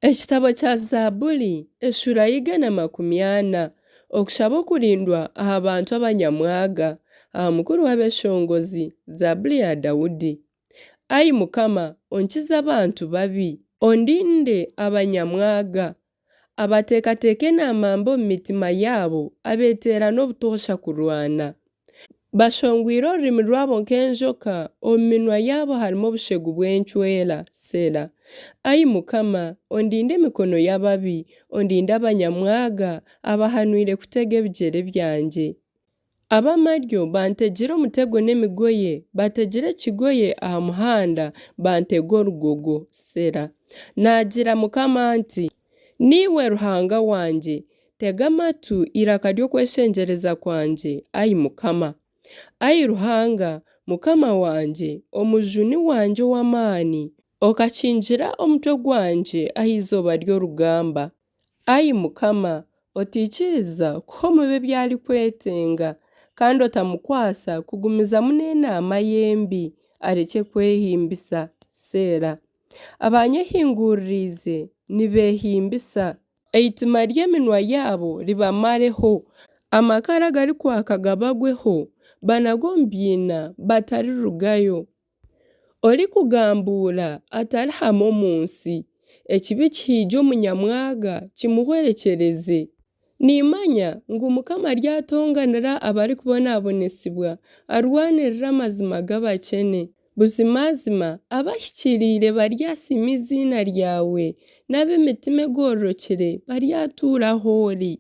Ekitabo kya Zaaburi eshuura ya 140. Okushaba okurindwa aha bantu abanyamwaga. Aha mukuru w'abeeshongozi. Zaaburi ya Daudi. Ai Mukama, onkize abantu babi, ondinde abanyamwaga, abateekateeka enaama mbi omu mitima yaabo, abeeteerana obutoosha kurwana. Bashongwire orurimi rwabo nk'enjoka, omu minwa yaabo harimu obushegu bw'encwera. Selah. Ai Mukama, ondinde emikono y'ababi, ondinde abanyamwaga, abahanwire kutega ebigyere byangye. Ab'amaryo bantegire omutego n'emigoye, bategire ekigoye aha muhanda, bantega orugogo. Selah. Naagira Mukama nti, Niiwe Ruhanga wangye, tega amatu eiraka ry'okweshengyereza kwangye, ai Mukama. Ai Ruhanga, Mukama wangye, Omujuni wangye ow'amaani, okakingira omutwe gwangye aha izooba ry'orugamba. Ai Mukama, otaikiriza kuha omubi ebi arikwetenga, kandi otamukwatsa kugumizamu n'enaama ye mbi, arekye kwehimbisa. Seera. Abanyehinguririize nibeehimbisa, eitima ry'eminwa yaabo ribamareho, amakara agarikwaka gabagweho, banagwe omu biina batarirugayo. Orikugambuura atarihama omu nsi, ekibi kihiigye omunyamwaga kimuhwerekyereze. Nimmanya ngu Mukama aryatonganira abarikubonabonesibwa, arwanirire amazima g'abakyene. Buzimazima abahikiriire baryasiima eiziina ryawe, n'ab'emitima egororokire baryatuura ahu ori.